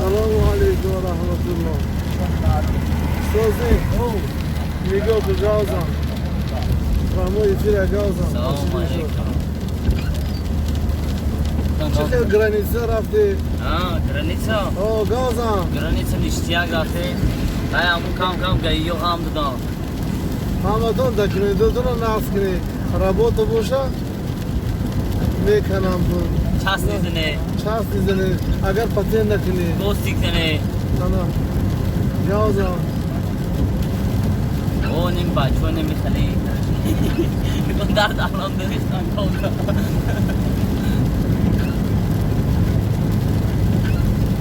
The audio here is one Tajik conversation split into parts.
Салому алейкум ва раҳматуллоҳ. Созӣ? Нигоҳ ку, гавзан. Прямой эфир, гавзан. Салом алейкум. Чӣ хел граница рафтӣ? А, граница? О, гавзан. Граница ништяк рафтем. Ай, ҳамун кам кам гаиё ҳам додам. Ҳаматон документотонро нақс кунед. Работа боша, меканам пул. Частный зане. Частный зане. Агар патент накунӣ. Гостик зане. Ана. Гавзан. О, ним бачо намехали. Дард алам дорихтан кобра.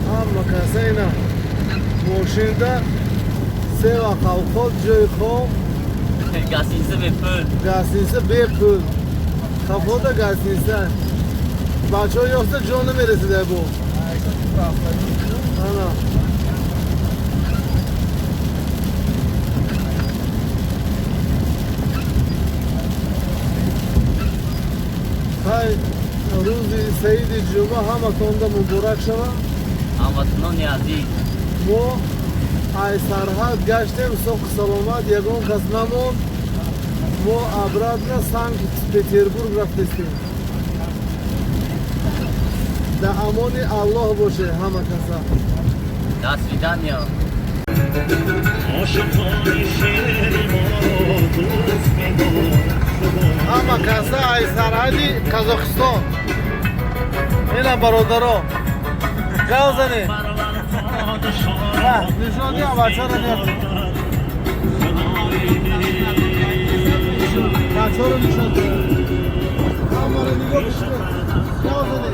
Ҳама каса ина мошинда се вақт авқот, ҷои хоб. Гостиница бепул. Гостиница бепул. Хафода гостиница. Бачаҳо ёфта ҷо намерасида бо. Ана. Хай, рӯзи саиди ҷумъа ҳаматонда муборак шава. Ҳамватанони азиз. Мо ай сарҳад гаштем соқу саломат, ягон кас намонд. Мо обратно Санкт Петербург рафтестем. Дар амони Аллоҳ боше ҳама каса. До свидания. عاشقان شعر ما را دوست می‌دارد. Ҳама каса ай сарҳади Қазоқистон. Ина, бародаро, гав зане. Нишон диҳам, бачаро бачаро нишон диҳам. Ҳамаро нигоҳ кунед. Гав зане.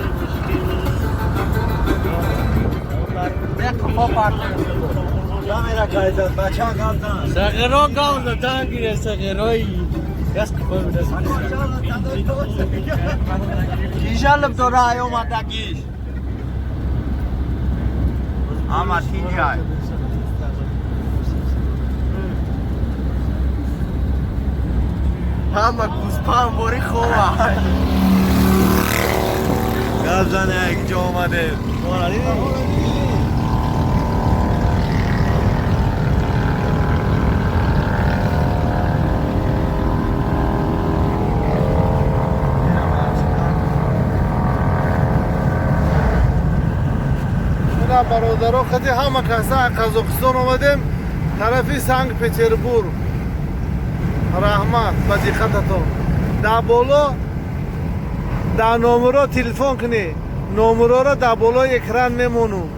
Сағиро гав задан гире, сағирои. Яс қифо бида. Кижалым дора омадагиш. Ама тинҷай. Ҳама гӯспанд бори хова. Гап зане, як ҷо омадем. Ина, бародаро, қади ҳама каса Қазоқистон омадем тарафи Санкт Петербург. Раҳмат ба диққататон. Дар боло дар номеро телефон кунед. Номероро дар болои экран мемонум.